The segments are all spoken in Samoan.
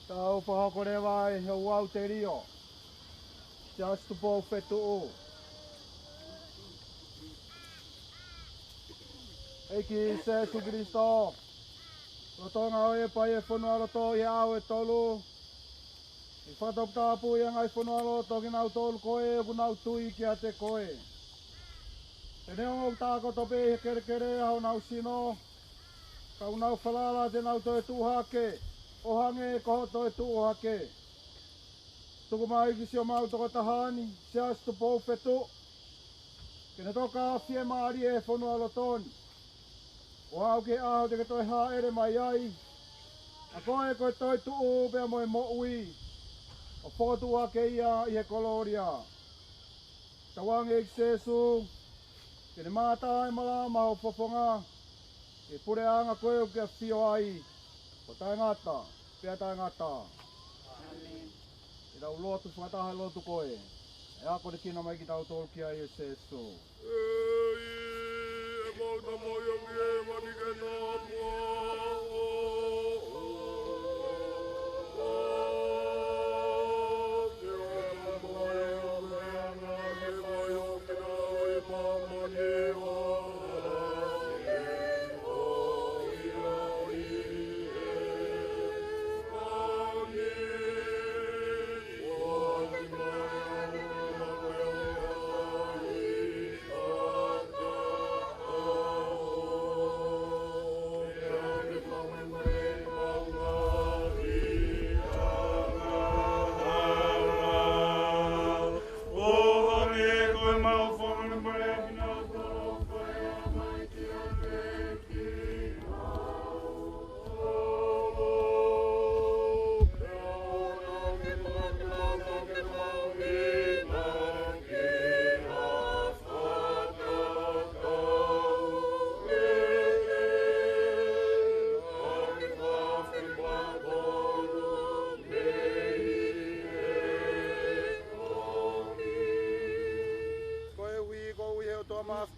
Tau whahakorewa e he wau te rio. Just to po whetu. Eiki Jesu Kristo. Rotonga o e pai e whanua roto i au e tolu. I whataputapu i ngai whanua roto ki nau tolu koe o nau tui ki a te koe. Te neo ngau tāko tope i he kere kere hau nau sino. Kau nau whalala te nau toe tūhake. Ohange koho toe tūhake. Tuku mai ki sio mau toko tahani, se as tu pau whetu. Kene toka awhie maari e whanua rotoni. O au ke aho te ke toi haere mai ai. A koe koe toi tuu pea moe mo ui. O whakatua ke ia i he koloria. Tawange i Sesu. Kene māta ai mala maho fofonga. E pure anga koe o kia whio ai. O tai ngata, pea tai ngata. Amen. E rau lotu whakataha lotu koe. E ako te kina mai ki tau tōru ki ai e Sesu.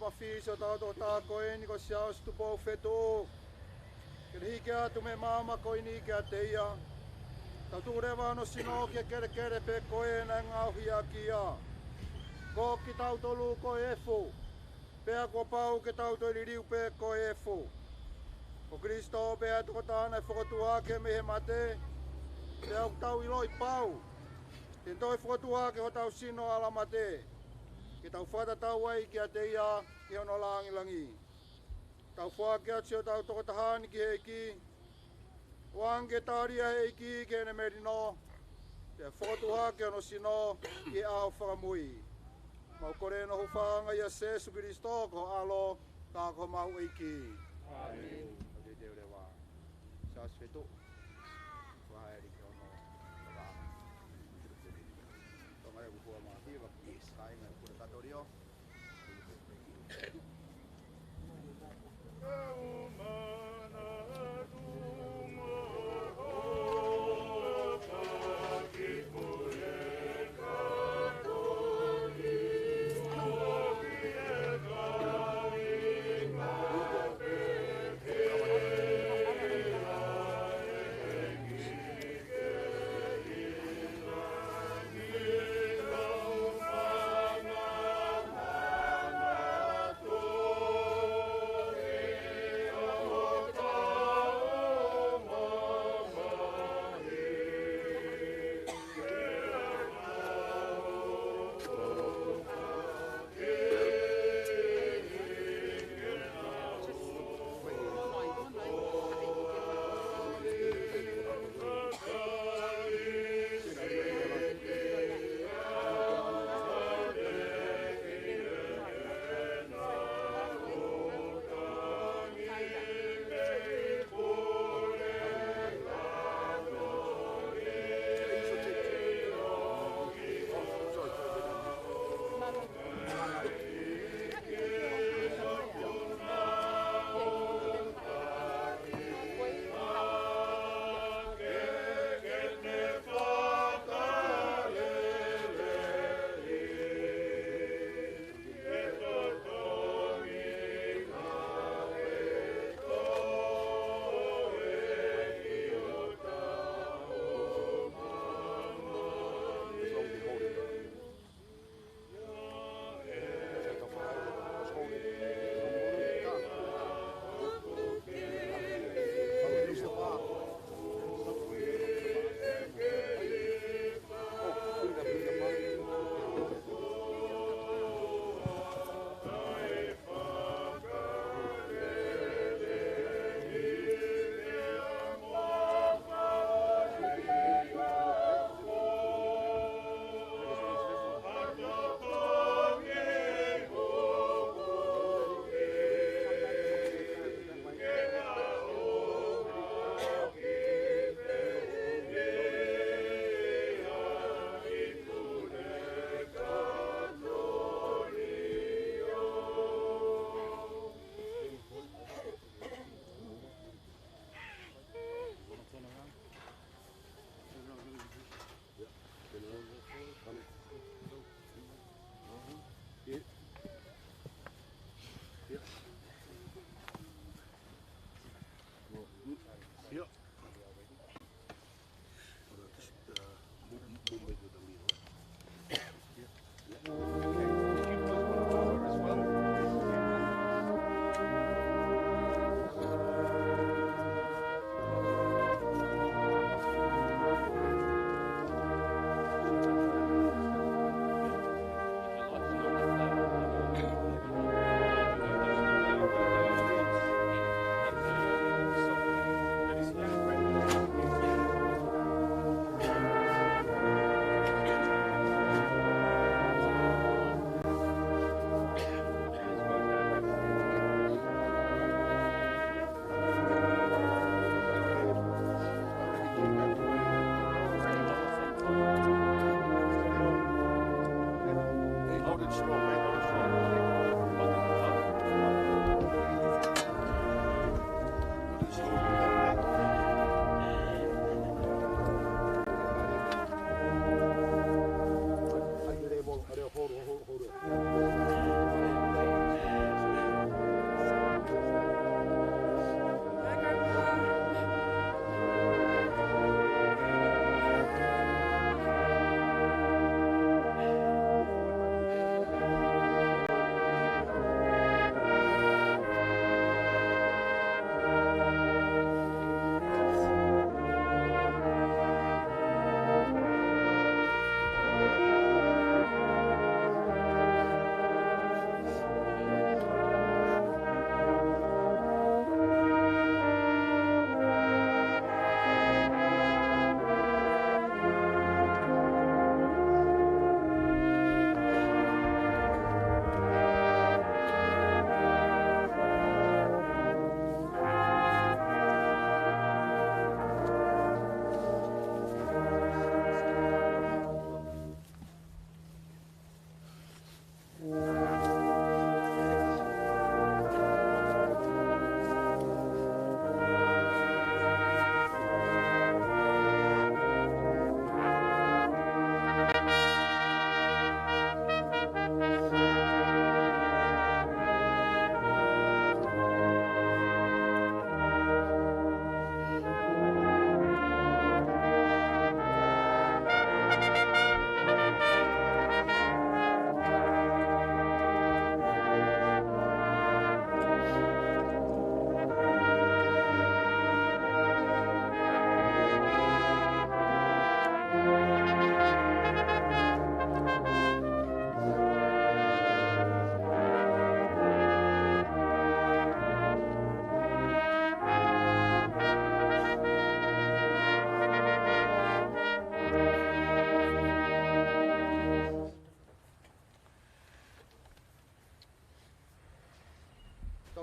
Mawhawhi so tau tō tā koe ni ko siao stu pau whetu. Ke hike atu me māma koe ni kia te ia. Tau tūrewa no sino kia kere kere pe koe na ngā hia kia. Ko ki tau tolu koe e fu. Pea ko pau ke tau toi ririu pe koe e fu. Ko Kristo pea toko tāna e whakatua ke me he mate. Pea o tau ilo i pau. Te toi whakatua ke ho tau sino ala mate. Ke tau whata tau ai ki a te ia ki ono langi langi. Tau wha ki a tio tau toko tahani ki hei ki. Wange tāria hei ki ke ne merino. Te whakatuha ke ono sino ki ao whakamui. Mau kore no huwhanga ia Sesu Kristo ko alo tā ko mau ei ki. Amen. Au te teo rewa. Sas whetu. Whaeri ki ono whakaanga. Tonga e kuhua māhi, waka kainga e kura katorio.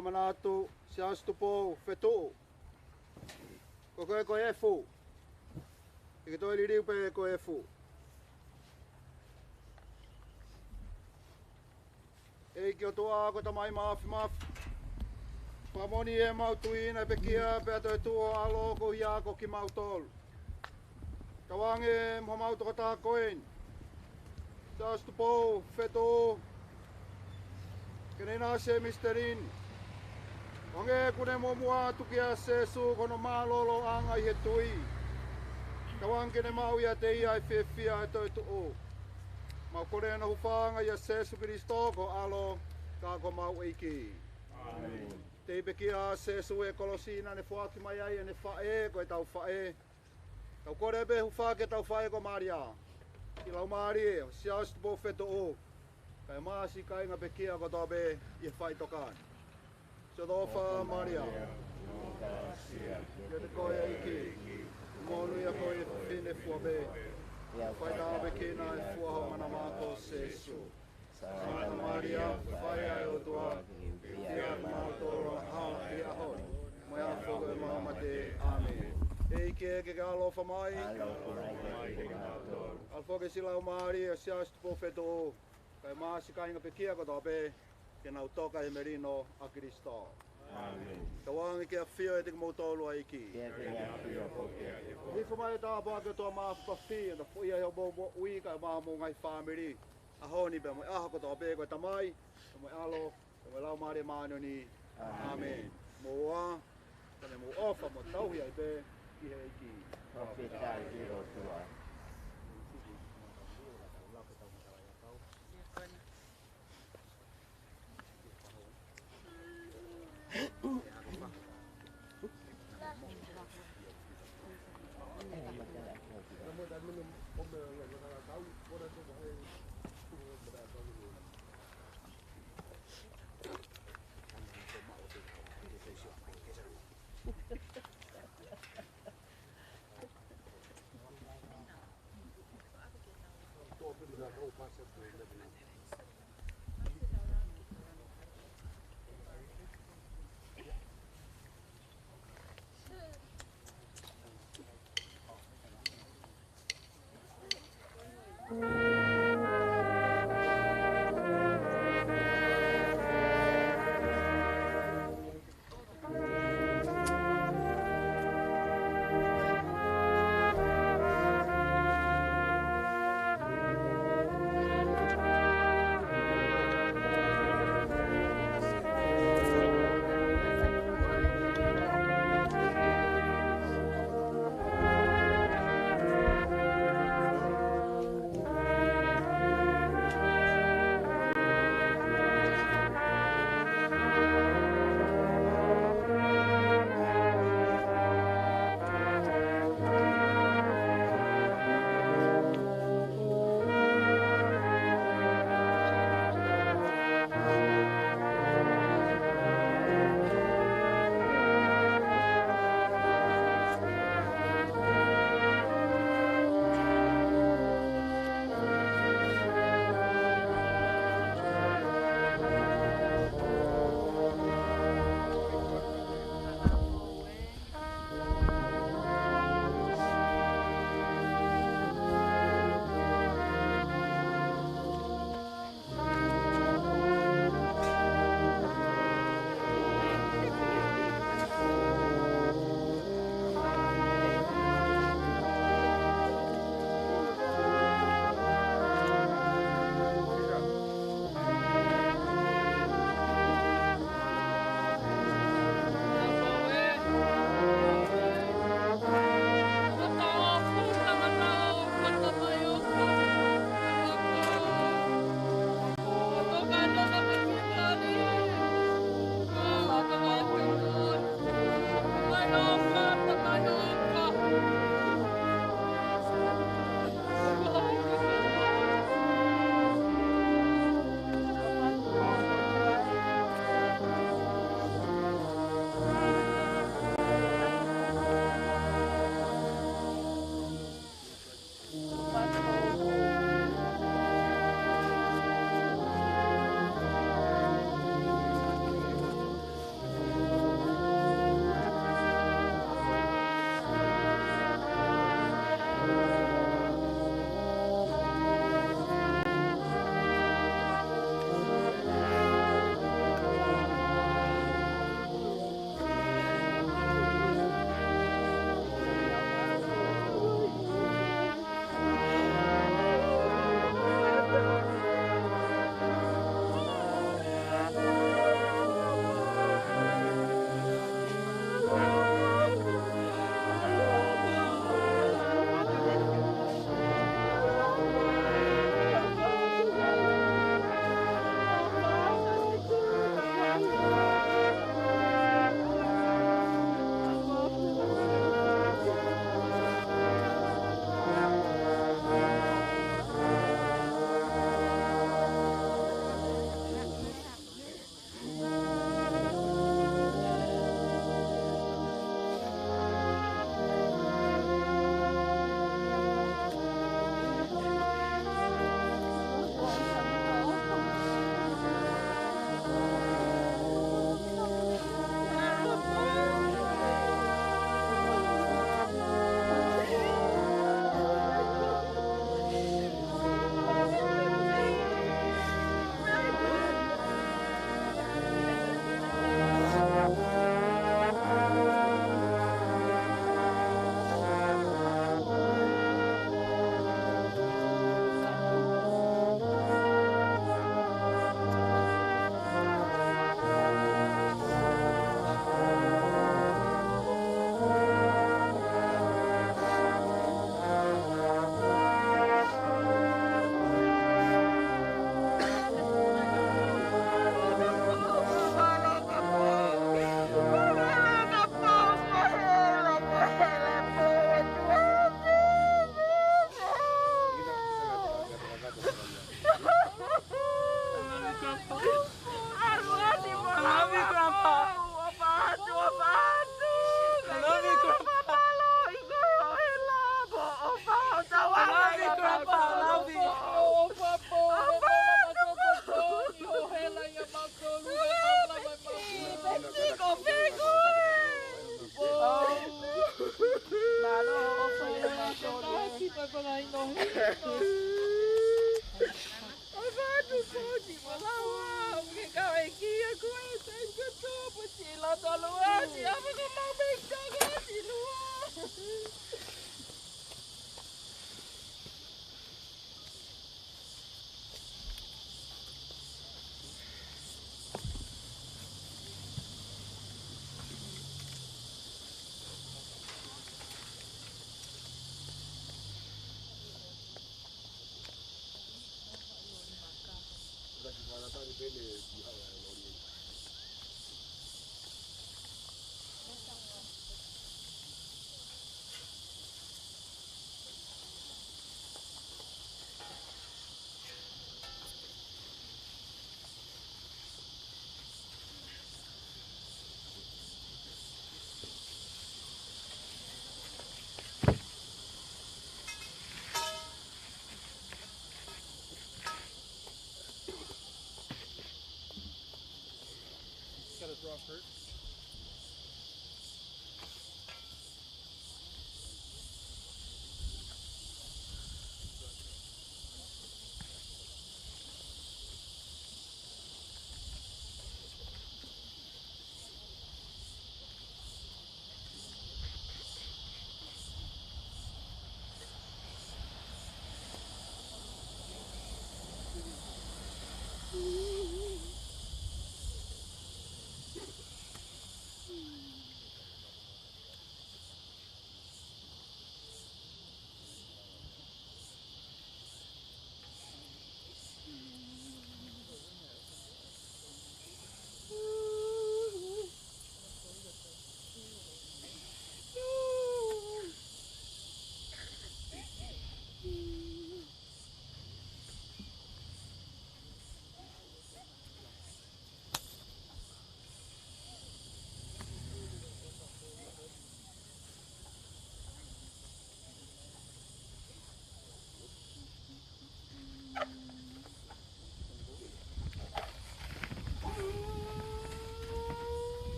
Manatu se astupo fetu ko koe ko efu i ke toi liriu pe ko efu e ki o toa ko tamai mafi mafi pamoni e mautuina pe kia pe atoe tuo alo ko ia ko ki mautolu tawange mo mauto ko tākoen se astupo fetu kenena se misterin Onge kune momua tukia se su kono malolo anga i he tui. Tawang kene mau ia te ia i whiawhia e toi tu'u. Mau kore na huwhanga ia Sesu Kristo ko alo ka ko mau eiki. Amen. Te ipe kia Sesu e kolosina ne fuaki mai ai e ne whae ko e tau whae. Tau kore be huwha ke tau whae ko Maria. Ki lau Maria, sias tupo wheto'u. Kai maasi kai ngā pekia ko tobe i whai tokan. Sodofa Maria. Ia te koe iki. Monu ia koe whine fuabe. Whai tābe kina e fuaho mana māko sesu. Santa Maria, whai ai o tua. Ia mātoro hao i ahoi. Mai a whoko e mahamate. Amen. E iki e ke alofa mai. Alfoke sila o Maria, sias tupo wheto'o. Kai maasi kainga pekia ko tobe. Ke nau toka he merino a Kristo. Amen. Tawangi ke awhio e te mōtolu ai ki. Hifo mai tā pā ke toa maa whakawhi, na fuia he o mō ui ka maa mō ngai whamiri. Ahoni pe mo aha ko toa pē koe tamai, te mo alo, te mo lau māre mānoni. Amen. Mō wā, tane mō ofa, mō tauhi ai pē, ki he iki. Profeta i tua.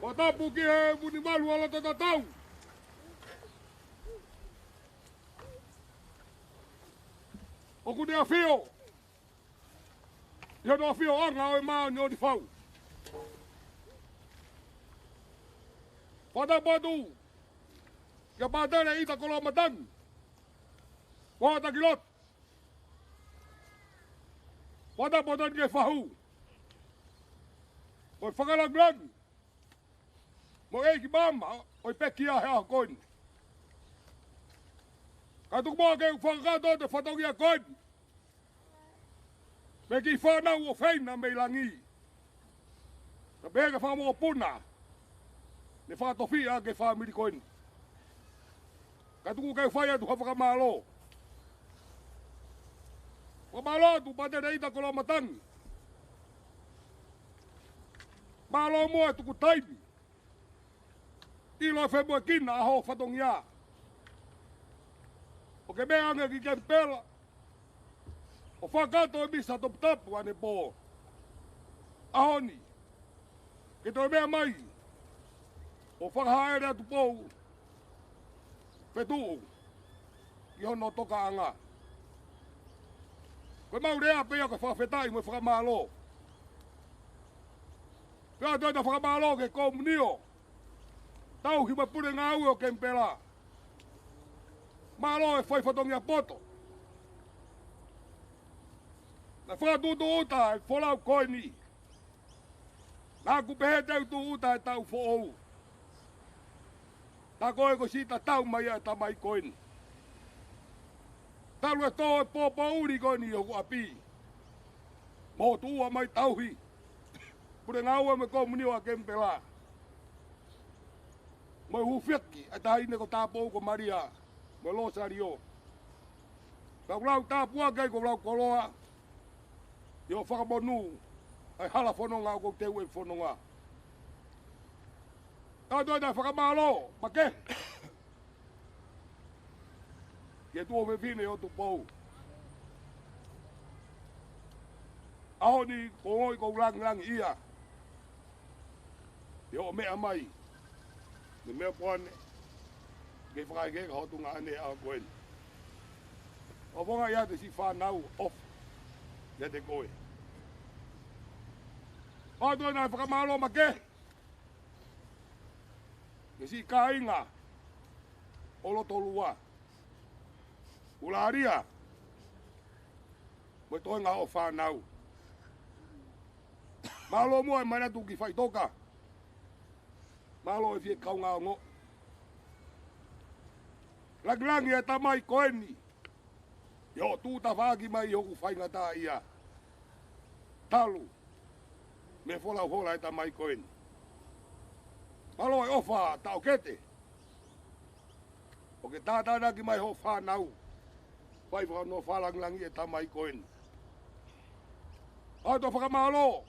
O tapu ki he vunivalu ala te tatau. O kunea whio. Ia no whio anga o e maa ni o ni whau. Whatapu kia pātere i ta kolo matangi. Wā taki lot. Whatapu tani ke whahu. O whakarangirangi. Mo e ki mama, o i peki a hea koini. Ka tuku moa ke whakakato te whatongia koini. Me ki whanau o wheina me langi. Ka pehe ke whakamoko puna. Ne whakatowhi a ke whamiri koini. Ka tuku ke whai atu whakamalo. Whakamalo atu patere ita kolo matangi. Malo moa tuku taimi. Tilo whenua kina aho whatongia. O ke mea anga ki kempela. O whakato e misa toputapu ane pō. Ahoni. Ke toi mea mai. O whakahaere atu pō. Whetuu. Ki hono toka anga. Koe maurea pea ka whawhetai mo whakamalo. Pea toi ta whakamalo ke komunio. Tau ki mapure ngā ue o kempela. Malo e whai whatongia poto. Na whakatutu uta e wholau koini. Nā kupehe teu tu uta e tau who'ou. Tā koe ko sita tau mai e tamai koini. Talu e tō e pōpō uri koini o api. Mō tūa mai tauhi. Pure ngā ue me komunio a kempela. Mo huwhiaki, a taine ko tāpou ko Maria, mo Rosario. Ka ulau tāpua kei ko ulau koloa, i o whakamonu, ai hala whanonga o kou te ue whanonga. Tātou tai whakamalo, make. Ke tuo whewhine o tupou. Ahoni ko ngoi ko ulangilangi ia. I o mea mai. Me mea poane, ke whakae ke ka hotunga ane a koeni. O whanga ia te si whanau off, ia te koe. Pātua nā whakamalo ma ke. Ke si kāinga, o Rotorua. Ularia, mo toenga o whanau. Malo mua e manatu ki whaitoka. Malo e fie kau ngā ngo. Langilangi e tamai koeni. Yo tūta whāki mai i hoku whaingata ia. Talu. Me fola hola e tamai koeni. Malo e ofa tau kete. O ke tātānaki mai ho whānau. Whai whakano whālangilangi e tamai koeni. Ato whakamalo.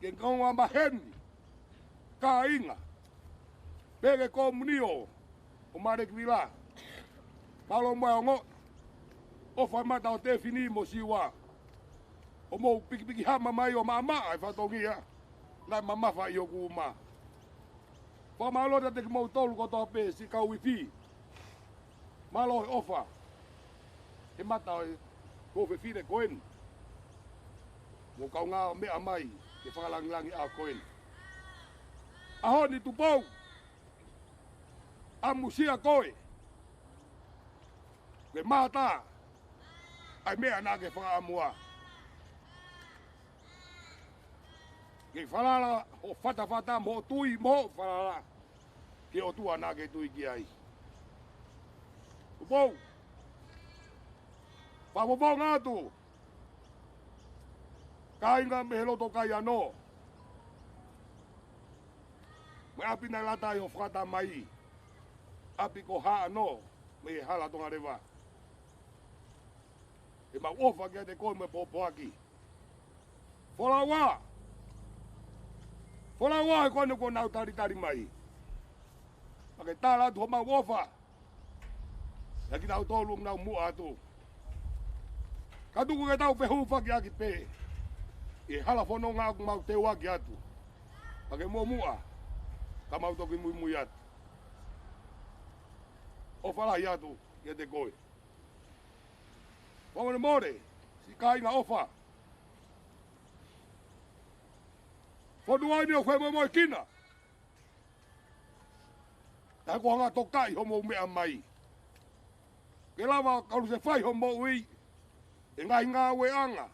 Ke ngonga maheni. Ka inga. Peke komunio. O Marek Vila. Malo mai o ngo. O whai mata o te whini mo siwa. O mou pikipiki hama mai o maamaa e whatongia. Nai mamafa i o kuma. Whamalo te ki mou tolu kotoa pe si kau wifi. Malo e ofa. He mata o ko whiwhine koen. Mo kau ngā mea mai ke whakalangilangi a koen. Ahoni tupou. Amusia koe. Ke mātā. Ai mea nā ke whakaamua. Ke whalala o whata whata mo tui mo whalala. Ke o tua nā ke tui ki ai. Upou. Whapopau ngā tu. Kāinga me he loto kai anō. Me api nai lata i o whakata mai. Api ko ha anō. Me he hala tonga rewa. E mau ofa kia te koe me pōpoaki. Fola wā! Fola wā e koe ko nau tari tari mai. A ke tāla atu ho mau ofa. Ia ki nau tōlu nau mua atu. Ka tuku ke tau pehu whaki aki pe. I hala whono ngā aku mau te waki atu. A ke mua mua. Ka mau toki mui mui atu. O whalahi atu ia te koe. Wawene more, si kāinga ofa. Whanua ni o whai moi kina. Ta ko hanga tokai ho mo mea mai. Ke lava karu se whai ho mo ui. E ngai ngā we anga.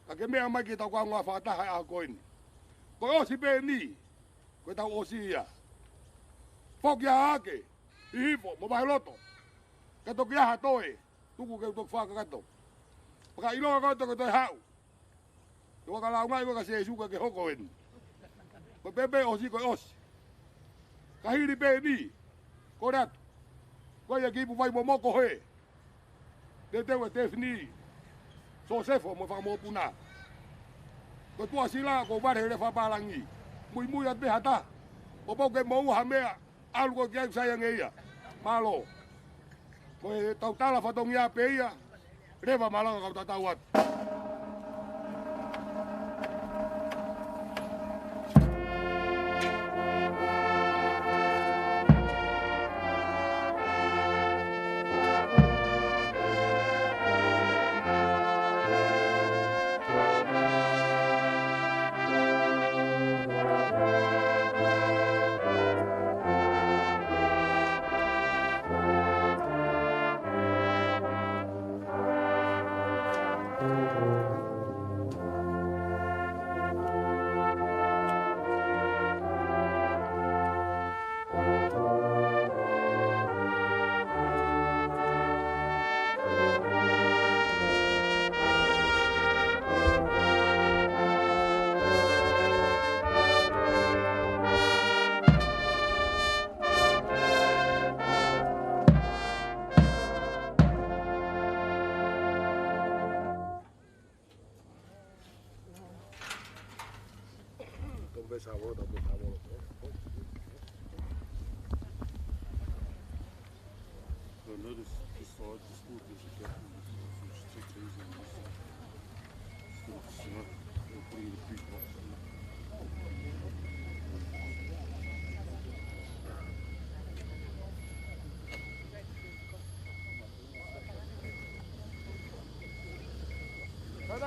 Ka ke mea mai ke tau ka ngā whātaha a koini. Koe osi pe ni. Koe tau osi ia. Whoki a ake. Ihifo, mo mahe loto. Ka toki aha toe. Tuku ke utoki whakakato. Paka iloa koutou ke toi hau. Te wakalau ngai waka se suka ke hoko en. Ko pepe osi ko osi. Ka hiri pe ni. Ko ratu. Ko ia ki vai mo moko he. Te te we te fni. So sefo mo whakamōpuna. Ko tua sila ko ware re whapalangi. Mui mui at behata. O pau ke mou hamea. Alu ko kia usai ngeia. Malo. Ko e tautala whatongia pe ia. Rewa malanga kau tatau atu.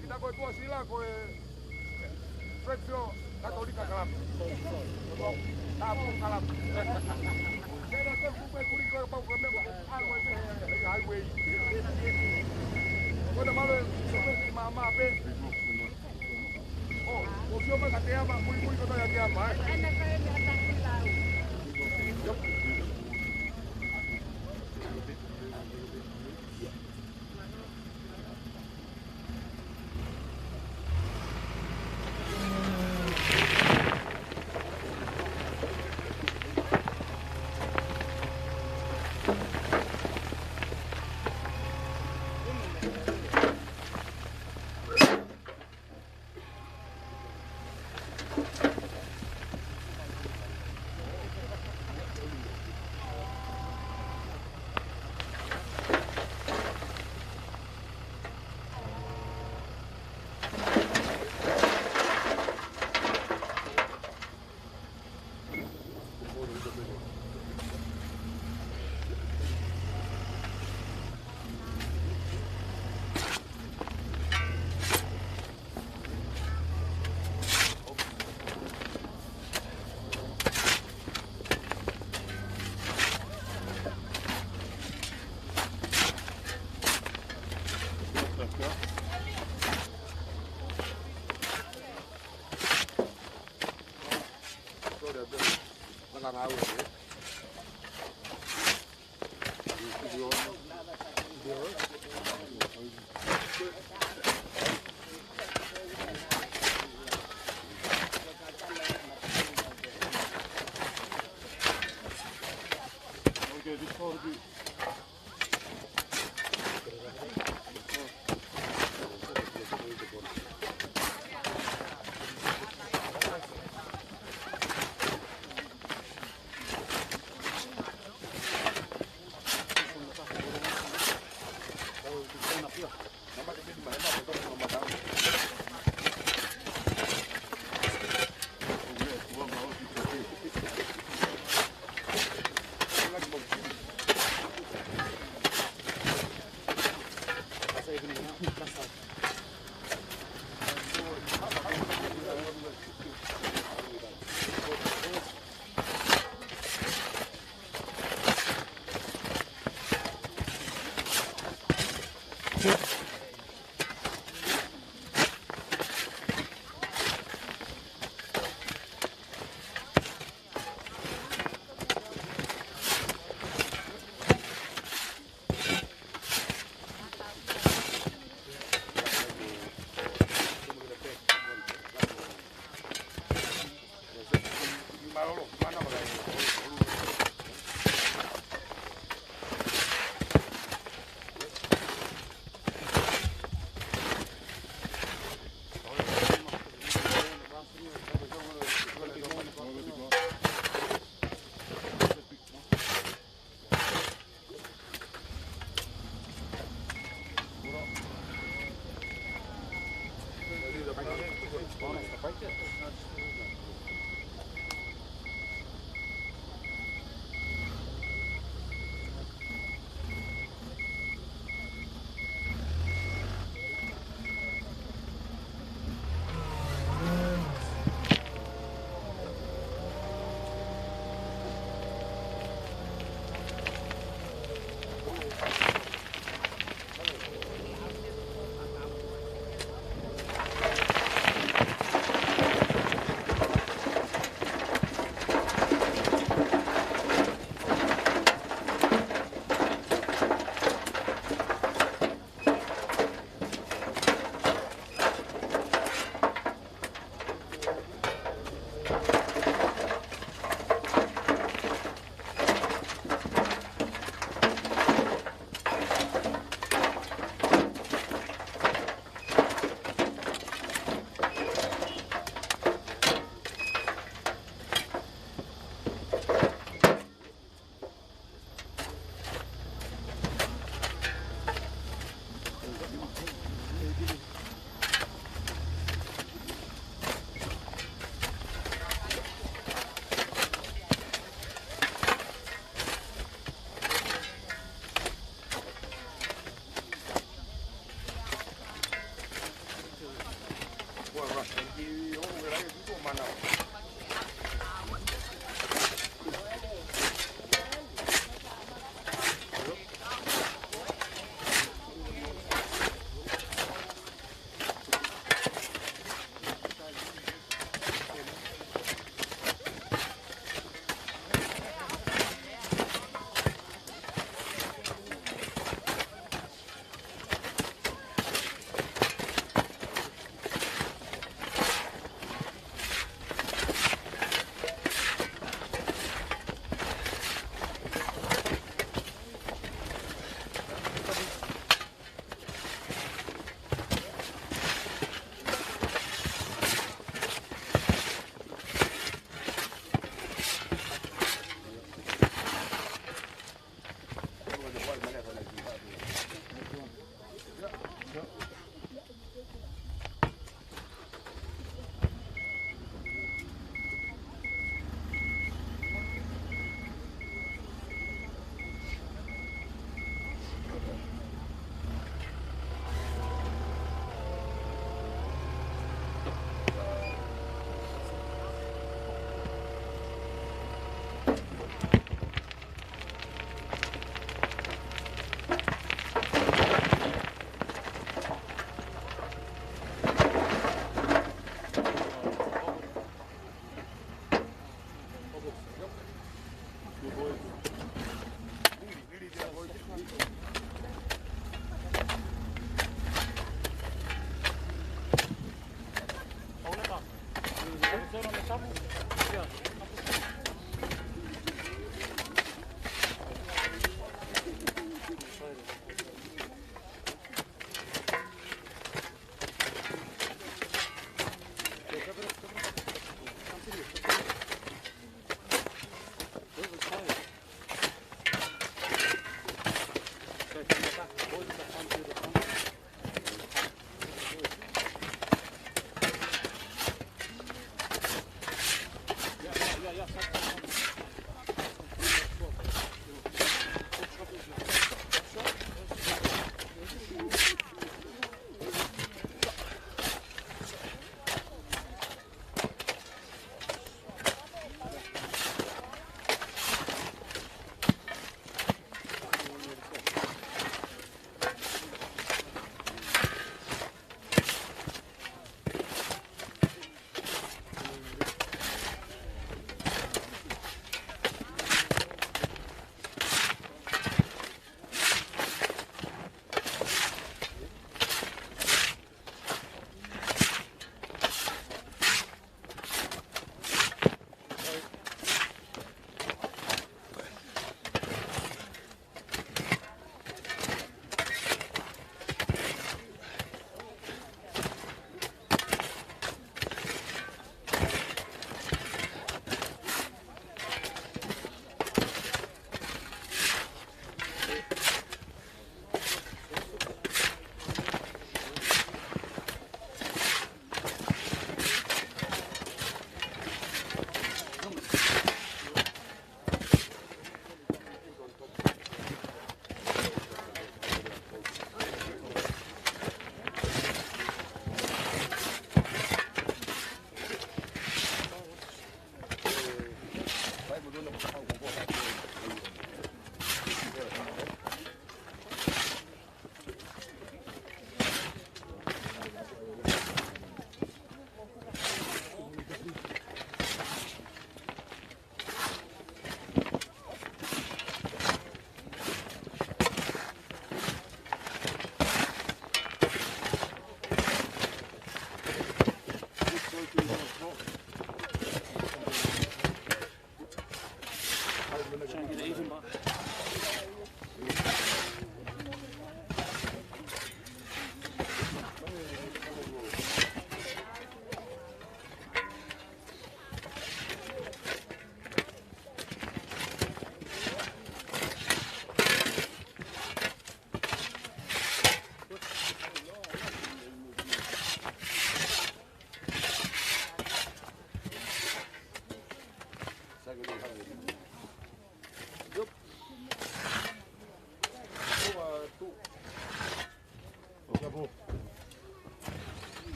Kita koe tua sila koe Fredfio Katolika kalap. Tapu kalap. Sena te kupe kuri koe pau koe mea alu e highway. Koe na malo e mama pe. Oh, o sio mai ka te ama, mui mui koto ia te ama. Ana koe mea taku lau.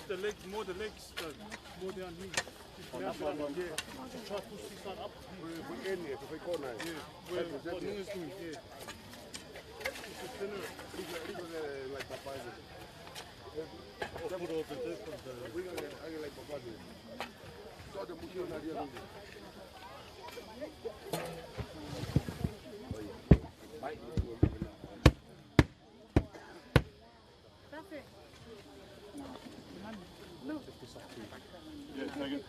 The legs, more the legs, more down here. Just down, yeah. Just try to push this side up. Yeah. Yeah. Yeah, take it.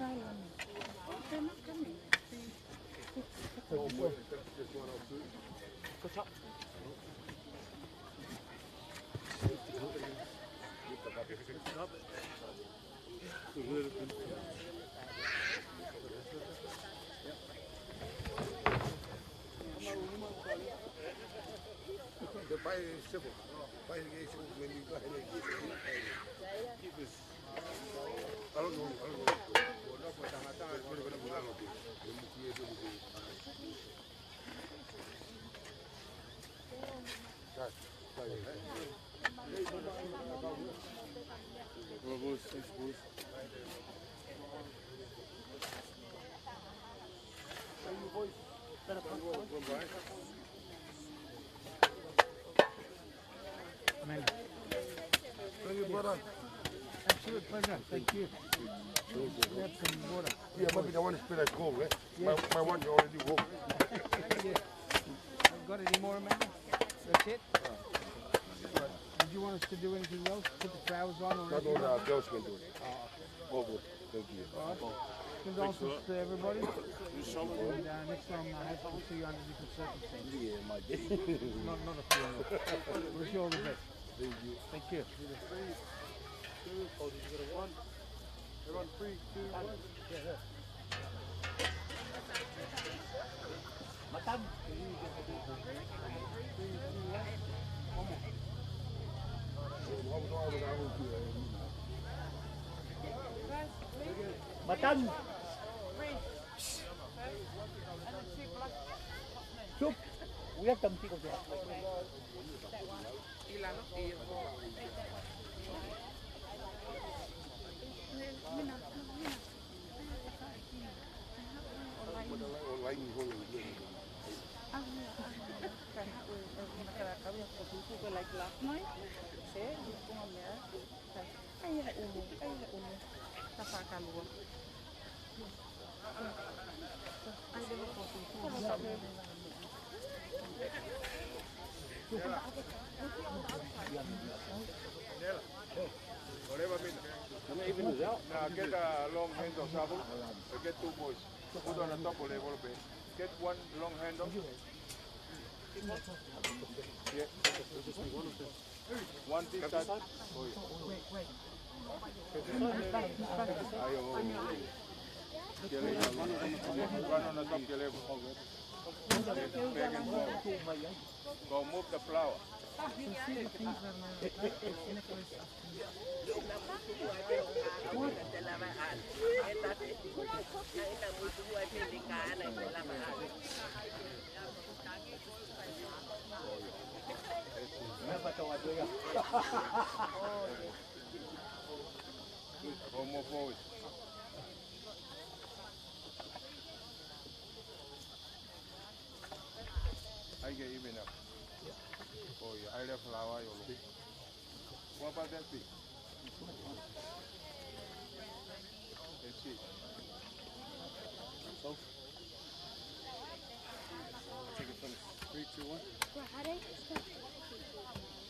Thank you, brother. Absolute pleasure. Thank you. Grab some water. Yeah, maybe the one is still at home, eh? Yeah. My one you already home. Yeah. Got any more, Amanda? That's it? Right. Did you want us to do anything else? Put the flowers on or anything? No, no, girls can do it. All good. Thank you. All right. Condolences to everybody. And next time I hope to see you under different circumstances. Yeah, it might be. Not a funeral. Wish you all the best. Thank you. Thank you. 3, 2, 1. Everyone, 3, 2, 1. Yeah. Matan. Chup. Now get a long handle shovel. Get two boys. Put on the top of the level. Get one long handle. Yeah. One this side. Oh, yeah. One on the top level. Back and forth. Go move the flower. Go more forward. I get even up. Oh yeah, I left flower. What about that thing? That's it. Both. Take it from 3, 2, 1.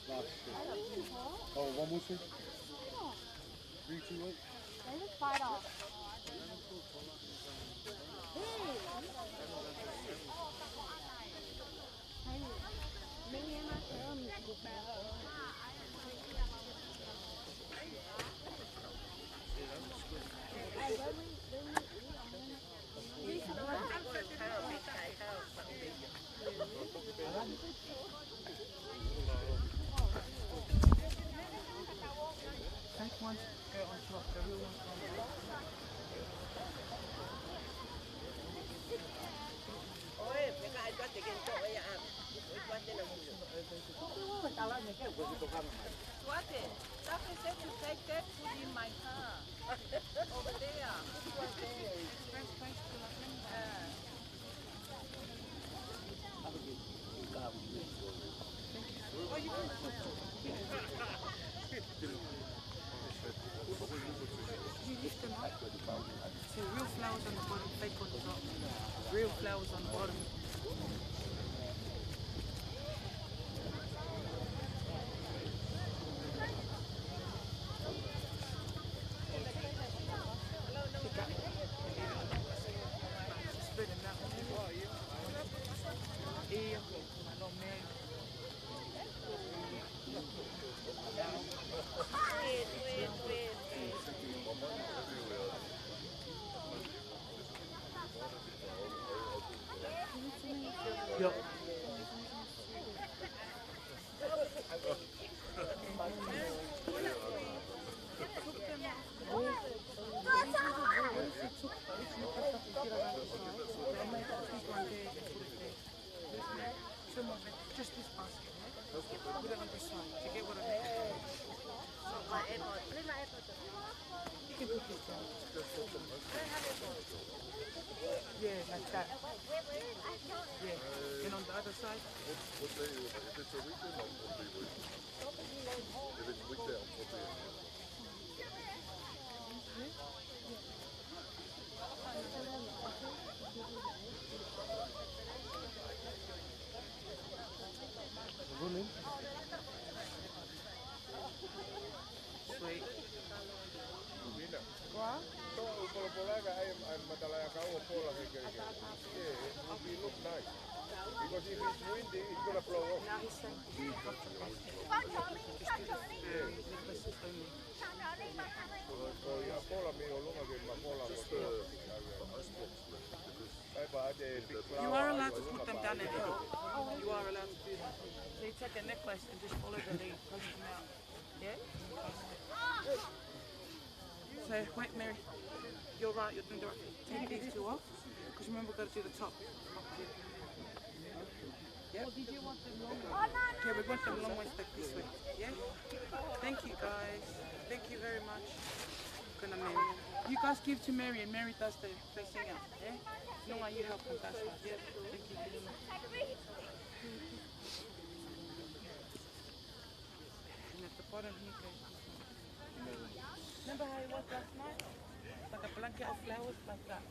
Last shot. Oh, one more thing. 3, 2, 1. There's a spider. Take one, go on top, the real one's on top. Duarte, said to take that, put in my car. Over there. Express post to November. You lift them up. So real flowers on the bottom, fake on the top. Real flowers on the bottom. Pick up. Spread them out. Here, Yep. What if you took each necklace off and did around the side and made that big one there and put it there? Some of it, just this basket, yeah? Put it on this side. Do you get what I mean? You can put this down. Yeah, like that. Yeah. And on the other side? What day is it? If it's a weekend, I'll probably work. If it's weekday, I'll probably work. Sweet. It look nice. Because if it's windy, it's gonna blow off. Now he's saying take off the basket. Just do the necklaces only. You are allowed to put them down and help. You are allowed to do that. So you take a necklace and just follow the lead, post them out. Yeah? Post it. So wait, Mary. You're right, you're doing the right thing. Take these two off. Because remember we've got to do the top. Yep. Did you want them long? Yeah, we want them long ones back this way. Yeah? Thank you guys. Thank you very much. Gonna Mary. You guys give to Mary and Mary does the facing out. Yeah? No one, you help on that side. Yeah. Thank you very much. And at the bottom here goes this one. Remember how it was last night? Like a blanket of flowers like that.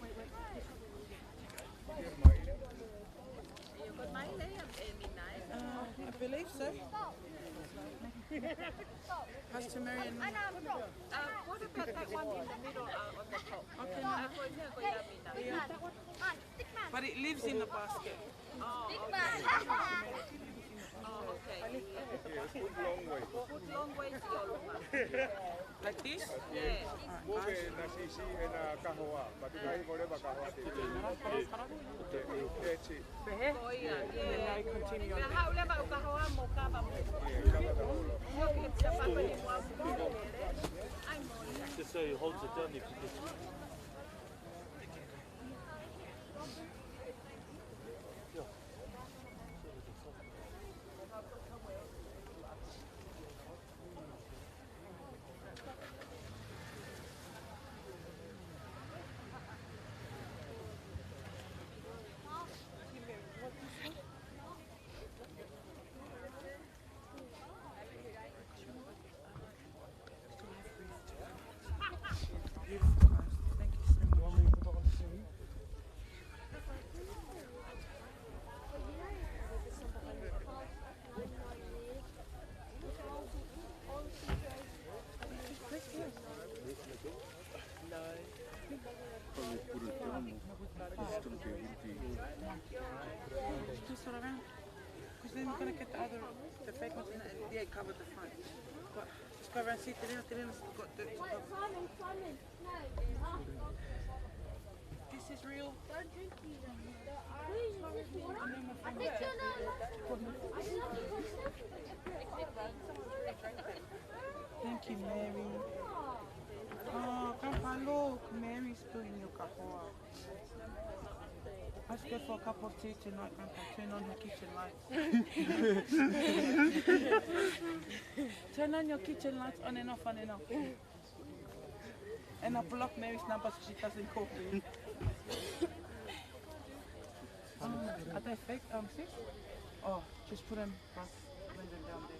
Wait, wait. I believe so. Pass to Mary and What about that one in the middle on the top? Okay, no. Yeah. But it lives in the basket. Oh, okay. Put long way. Put long way to your Like this? Yeah. That's it. And then now you continue on. Just so he holds it down if you get. Put it down, it's gonna get windy. Twist it around. Because then you're going to get the other, the fake ones, and yeah, cover the front. But just go around, see, Telena's got dirt to cover. Simon, Simon, no. This is real. Don't drink these. Please, is this water? I think you're the Thank you, Mary. Oh, Grandpa, look, Mary's doing your kahoa. Let's go for a cup of tea tonight, Grandpa. Turn on her kitchen lights. Turn on your kitchen lights on and off, on and off. And I block Mary's number so she doesn't call me. Are they fake, sis? Oh, just put them back, lay them down there.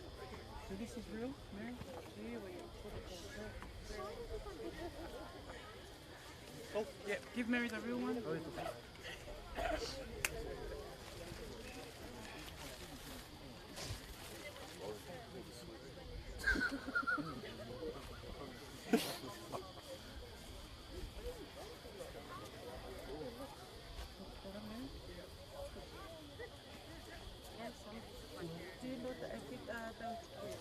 So this is real, Mary? Here we go. Oh, yeah, give Mary the real one. Do you know the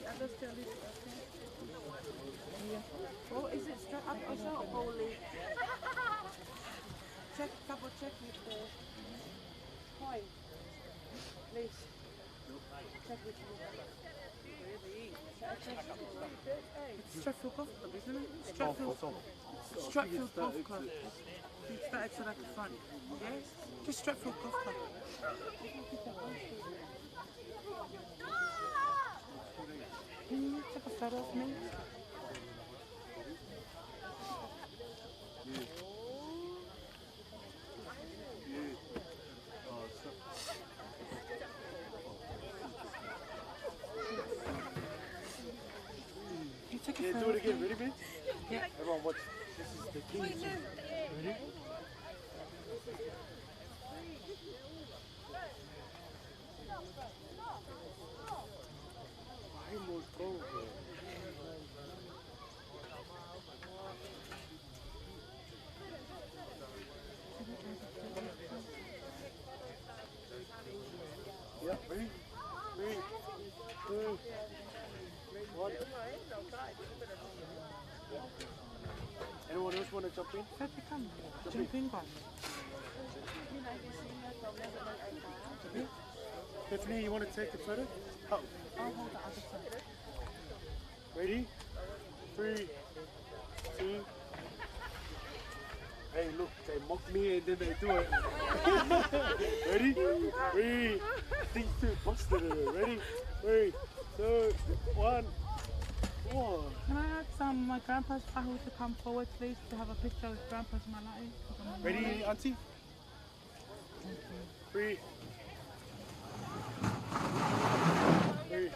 other still is okay? Yeah. Oh, is it straight up or so? Holy. Check, double check with the coin. Please. Check with the. It's Stratfield Golf Club, isn't it? Stratfield Golf Club. It's that exit at the front. Yeah? Just Stratfield Golf Club. Can you take a photo of me? You take a Yeah, photo do it of again. me? Ready, man? Yeah. Everyone watch. This is the king. Ready? Yeah, ready? 3, 2, 1. Anyone else want to jump in? Come. Jump in, guys. Tiffany, you want to take a photo? Oh. I'll hold the other side. Ready? 3, 2. Hey, look, they mock me and then they do it. Ready? 3, these two busted it. Ready? 3, 2, 1. Whoa. Can I ask my grandpa's fahu to come forward, please, to have a picture with grandpa's mala'i? Ready, auntie? Thank you. 3. 3.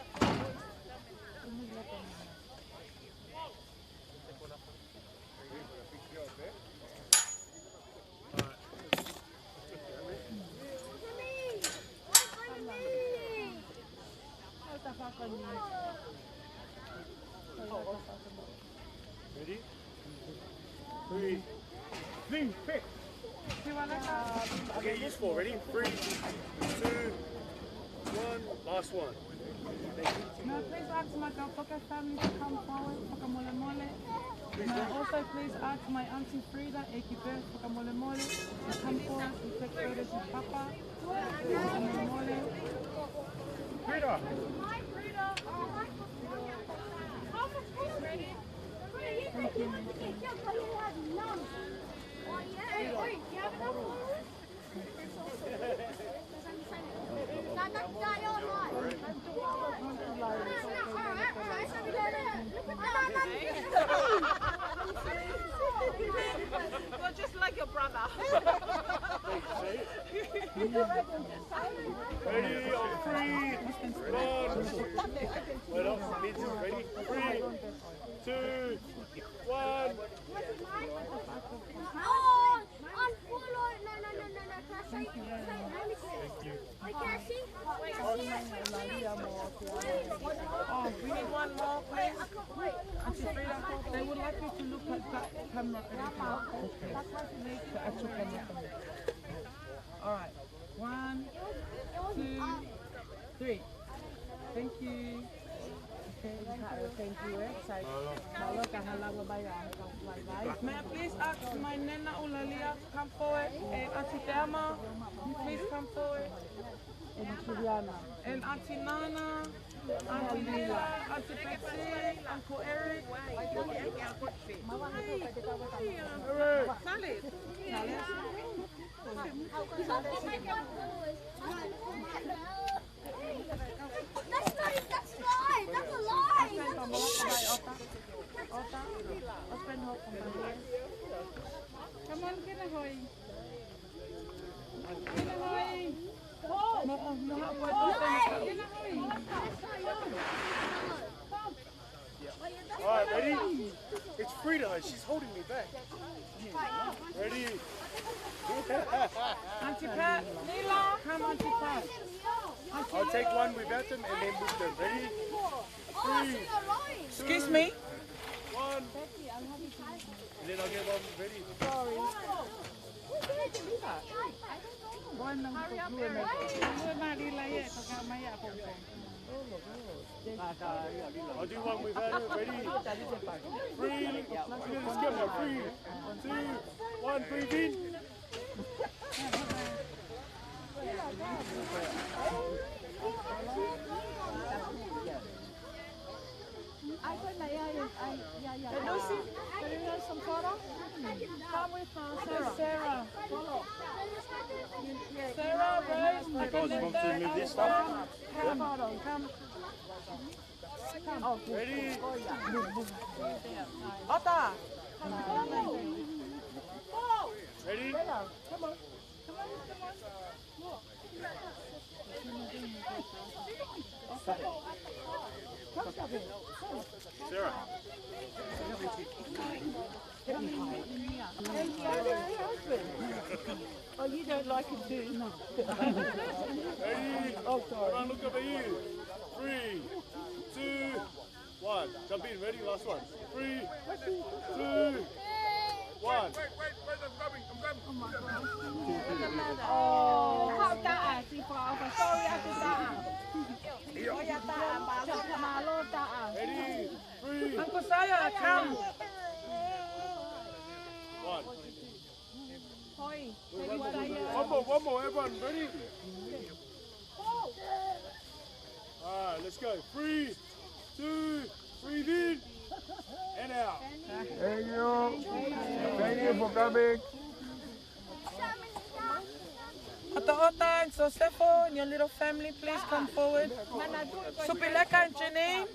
Ready? 3. 3, pick. Okay, use 4. Ready? 3, 2, 1. Last one. Now, please ask my Gaupoka family to come forward, Whakamolemole. Now, also please ask my auntie Frida, Eki Beth, Whakamolemole, to come forward and take photos with Papa. Whakamolemole. Frida! Thank you. You're just like your brother. Ready on 3, 1. Wait up, need to. Ready? 3, 2, 1. Oh, unfollow. No. Can I see? Wait, can I see? Oh, we need one more, please. Auntie Frida. They would like you to look at that camera over there. The actual camera. All right. 1, 2, 3. Thank you. Thank you. May I please ask my Nena Ulalia to come forward and Auntie Thelma, please come forward. And Auntie Nana, Auntie Lila, Auntie Betsy, Uncle Eric. That's not, that's a lie. That's a lie. Come on, get ahoy. All right, ready? It's Frida. She's holding me back. Ready? Auntie Pat, Nila, come Auntie Pat. I'll take one without them and then with them. Ready? 3, Excuse me. 1. And then I'll get one ready. I'll do one without it. Ready? 3. Let's get my 3, 2, 1. Breathe in. Lucy, come with Sarah. Sarah, Rose, Guys, you want to move this stuff? Come, come. Ready? Ota. Ready? Come on. Come on, come on. Sarah. Oh, you don't like it too? No. Ready? Oh, sorry. Everyone look over here. 3, 2, 1. Jump in. Ready? Last one. 3, 2, 1. Wait, wait, wait, I'm coming, I'm coming. Oh my God. Oh, Ready? 3. Uncle Saya, come. 1. One more, everyone, ready? All right, let's go. 3, 2, breathe in and out. Thank you. Thank you for coming. Ota Ota and Sosefo and your little family, please come forward. Supileka and Janine.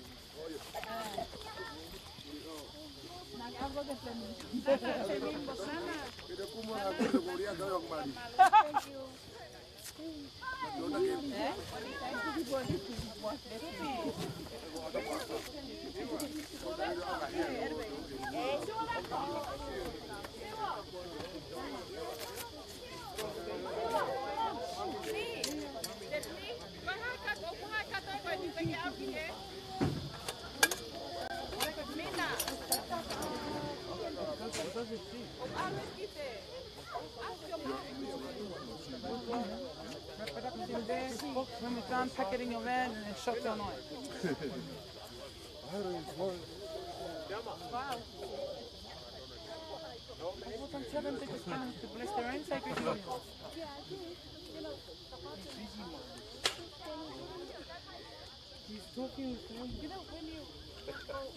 Wrap it up in there, box when we're done, pack it in your van and then shut down on it. Wow. Tell them they just gonna have to bless their own sacred union. He's talking with them.